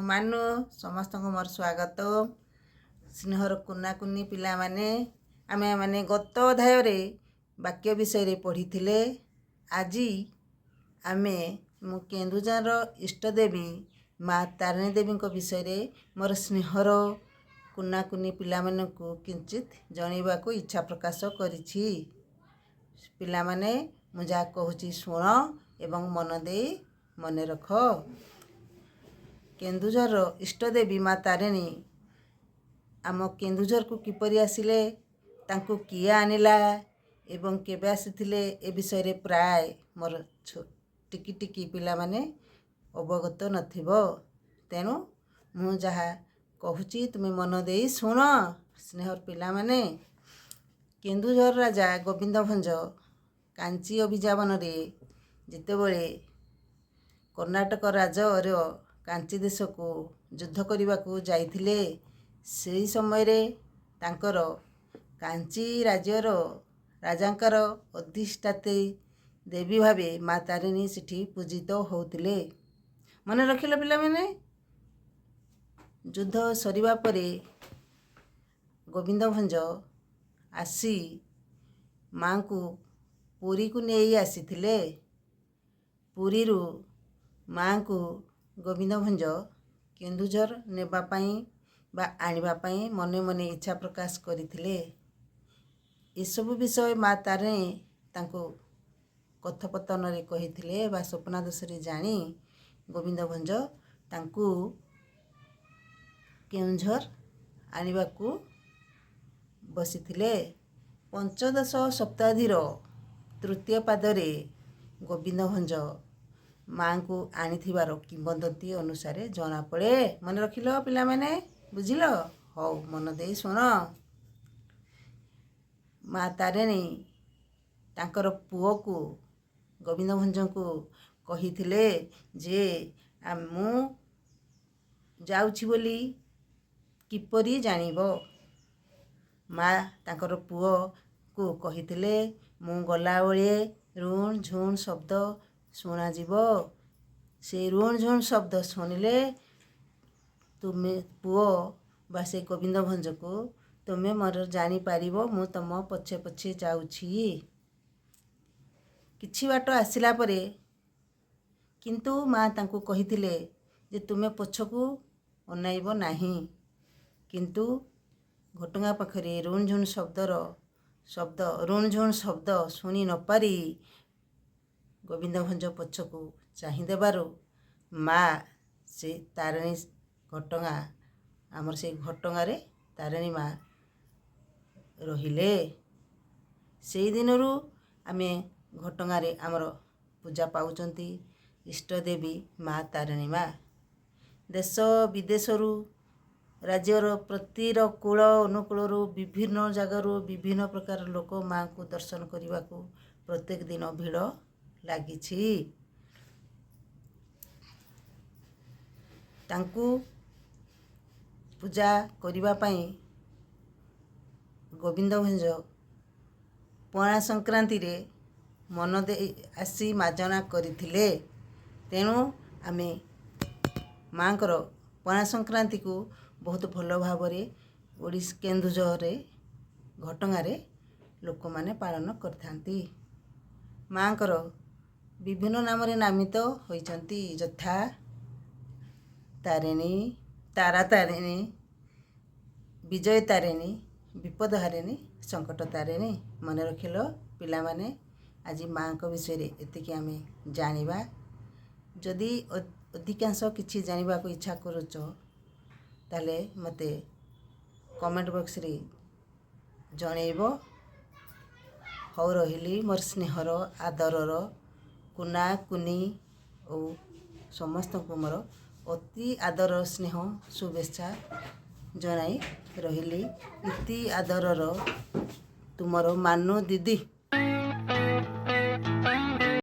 ମାନୁ। ସମସ୍ତଙ୍କୁ ମୋର ସ୍ୱାଗତ। ସ୍ନେହର କୁନା କୁନି ପିଲାମାନେ, ଆମେମାନେ ଗତ ଅଧ୍ୟାୟରେ ବାକ୍ୟ ବିଷୟରେ ପଢ଼ିଥିଲେ। ଆଜି ଆମେ ମୁଁ କେନ୍ଦୁଝରର ଇଷ୍ଟଦେବୀ ମା ତାରିଣୀ ଦେବୀଙ୍କ ବିଷୟରେ ମୋର ସ୍ନେହର କୁନା କୁନି ପିଲାମାନଙ୍କୁ କିଞ୍ଚିତ ଜଣାଇବାକୁ ଇଚ୍ଛା ପ୍ରକାଶ କରିଛି। ପିଲାମାନେ, ମୁଁ ଯାହା କହୁଛି ଶୁଣ ଏବଂ ମନ ଦେଇ ମନେ ରଖ। କେନ୍ଦୁଝରର ଇଷ୍ଟଦେବୀ ମା ତାରିଣୀ ଆମ କେନ୍ଦୁଝରକୁ କିପରି ଆସିଲେ, ତାଙ୍କୁ କିଏ ଆଣିଲା ଏବଂ କେବେ ଆସିଥିଲେ, ଏ ବିଷୟରେ ପ୍ରାୟ ମୋର ଟିକି ଟିକି ପିଲାମାନେ ଅବଗତ ନଥିବ। ତେଣୁ ମୁଁ ଯାହା କହୁଛି ତୁମେ ମନ ଦେଇ ଶୁଣ। ସ୍ନେହର ପିଲାମାନେ, କେନ୍ଦୁଝର ରାଜା ଗୋବିନ୍ଦ ଭଞ୍ଜ କାଞ୍ଚି ଅଭିଯାନରେ ଯେତେବେଳେ କର୍ଣ୍ଣାଟକ ରାଜର କାଞ୍ଚି ଦେଶକୁ ଯୁଦ୍ଧ କରିବାକୁ ଯାଇଥିଲେ, ସେହି ସମୟରେ ତାଙ୍କର କାଞ୍ଚି ରାଜ୍ୟର ରାଜାଙ୍କର ଅଧିଷ୍ଠାତ୍ରୀ ଦେବୀ ଭାବେ ମା ତାରିଣୀ ସେଠି ପୂଜିତ ହେଉଥିଲେ। ମନେ ରଖିଲ ପିଲାମାନେ? ଯୁଦ୍ଧ ସରିବା ପରେ ଗୋବିନ୍ଦ ଭଞ୍ଜ ଆସି ମାଙ୍କୁ ପୁରୀକୁ ନେଇ ଆସିଥିଲେ। ପୁରୀରୁ ମାଙ୍କୁ ଗୋବିନ୍ଦ ଭଞ୍ଜ କେନ୍ଦୁଝର ନେବା ପାଇଁ ବା ଆଣିବା ପାଇଁ ମନେ ମନେ ଇଚ୍ଛା ପ୍ରକାଶ କରିଥିଲେ। ଏସବୁ ବିଷୟ ମା ତାରିଣୀ ତାଙ୍କୁ କଥୋପକଥନରେ କହିଥିଲେ ବା ସ୍ୱପ୍ନାଦେଶରେ ଜାଣି ଗୋବିନ୍ଦ ଭଞ୍ଜ ତାଙ୍କୁ କେଉଁଝର ଆଣିବାକୁ ବସିଥିଲେ। ପଞ୍ଚଦଶ ଶତାବ୍ଦୀର ତୃତୀୟ ପାଦରେ ଗୋବିନ୍ଦ ଭଞ୍ଜ ମାଙ୍କୁ ଆଣିଥିବାର କିମ୍ବଦନ୍ତୀ ଅନୁସାରେ ଜଣାପଡ଼େ। ମନେ ରଖିଲ ପିଲାମାନେ? ବୁଝିଲ? ହଉ, ମନ ଦେଇ ଶୁଣ। ମା ତାରିଣୀ ତାଙ୍କର ପୁଅକୁ ଗୋବିନ୍ଦ ଭଞ୍ଜଙ୍କୁ କହିଥିଲେ ଯେ ମୁଁ ଯାଉଛି ବୋଲି କିପରି ଜାଣିବ? ମା ତାଙ୍କର ପୁଅକୁ କହିଥିଲେ, ମୁଁ ଗଲାବେଳେ ରୁଣ୍ ଝୁଣ୍ ଶବ୍ଦ ଶୁଣାଯିବ। ସେଇ ରୁଣ୍ ଝୁଣ୍ ଶବ୍ଦ ଶୁଣିଲେ ତୁମେ ପୁଅ ବା ସେ ଗୋବିନ୍ଦ ଭଞ୍ଜକୁ ତୁମେ ମୋର ଜାଣିପାରିବ ମୁଁ ତୁମ ପଛେ ପଛେ ଯାଉଛି। କିଛି ବାଟ ଆସିଲା ପରେ କିନ୍ତୁ ମା ତାଙ୍କୁ କହିଥିଲେ ଯେ ତୁମେ ପଛକୁ ଅନାଇବ ନାହିଁ। କିନ୍ତୁ ଘଟଗାଁ ପାଖରେ ରୁଣ୍ ଝୁଣ୍ ଶବ୍ଦ ରୁଣ୍ ଝୁଣ୍ ଶବ୍ଦ ଶୁଣି ନପାରି ଗୋବିନ୍ଦ ଭଞ୍ଜ ପଛକୁ ଚାହିଁ ଦେବାରୁ ମା ସେ ତାରିଣୀ ଘଟଗାଁ, ଆମର ସେଇ ଘଟଗାଁରେ ତାରିଣୀ ମା ରହିଲେ। ସେଇ ଦିନରୁ ଆମେ ଘଟଗାଁରେ ଆମର ପୂଜା ପାଉଛନ୍ତି ଇଷ୍ଟଦେବୀ ମା ତାରିଣୀ ମା। ଦେଶ ବିଦେଶରୁ, ରାଜ୍ୟର ପ୍ରତିର କୂଳ ଅନୁକୂଳରୁ, ବିଭିନ୍ନ ଜାଗାରୁ ବିଭିନ୍ନ ପ୍ରକାର ଲୋକ ମାଙ୍କୁ ଦର୍ଶନ କରିବାକୁ ପ୍ରତ୍ୟେକ ଦିନ ଭିଡ଼ ଲାଗିଛି। ତାଙ୍କୁ ପୂଜା କରିବା ପାଇଁ ଗୋବିନ୍ଦ ଭଞ୍ଜ ପଣା ସଂକ୍ରାନ୍ତିରେ ମନ ଦେଇ ଆସି ମାଜଣା କରିଥିଲେ। ତେଣୁ ଆମେ ମାଙ୍କର ପଣା ସଂକ୍ରାନ୍ତିକୁ ବହୁତ ଭଲ ଭାବରେ କେନ୍ଦୁଝରରେ ଘଟଗାଁରେ ଲୋକମାନେ ପାଳନ କରିଥାନ୍ତି। ମାଙ୍କର ବିଭିନ୍ନ ନାମରେ ନାମିତ ହୋଇଛନ୍ତି, ଯଥା ତାରିଣୀ, ତାରା ତାରିଣୀ, ବିଜୟ ତାରିଣୀ, ବିପଦହାରିଣୀ, ସଙ୍କଟ ତାରିଣୀ। ମନେ ରଖିଲ ପିଲାମାନେ? ଆଜି ମାଙ୍କ ବିଷୟରେ ଏତିକି ଆମେ ଜାଣିବା। ଯଦି ଅଧିକାଂଶ କିଛି ଜାଣିବାକୁ ଇଚ୍ଛା କରୁଛ, ତାହେଲେ ମୋତେ କମେଣ୍ଟ ବକ୍ସରେ ଜଣେଇବ। ହଉ, ରହିଲି। ମୋର ସ୍ନେହର ଆଦରର କୁନା କୁନି ଓ ସମସ୍ତଙ୍କୁ ମୋର ଅତି ଆଦର ସ୍ନେହ ଶୁଭେଚ୍ଛା ଜଣାଇ ରହିଲି। ଇତି ଆଦରର ତୁମର ମାନୁ ଦିଦି।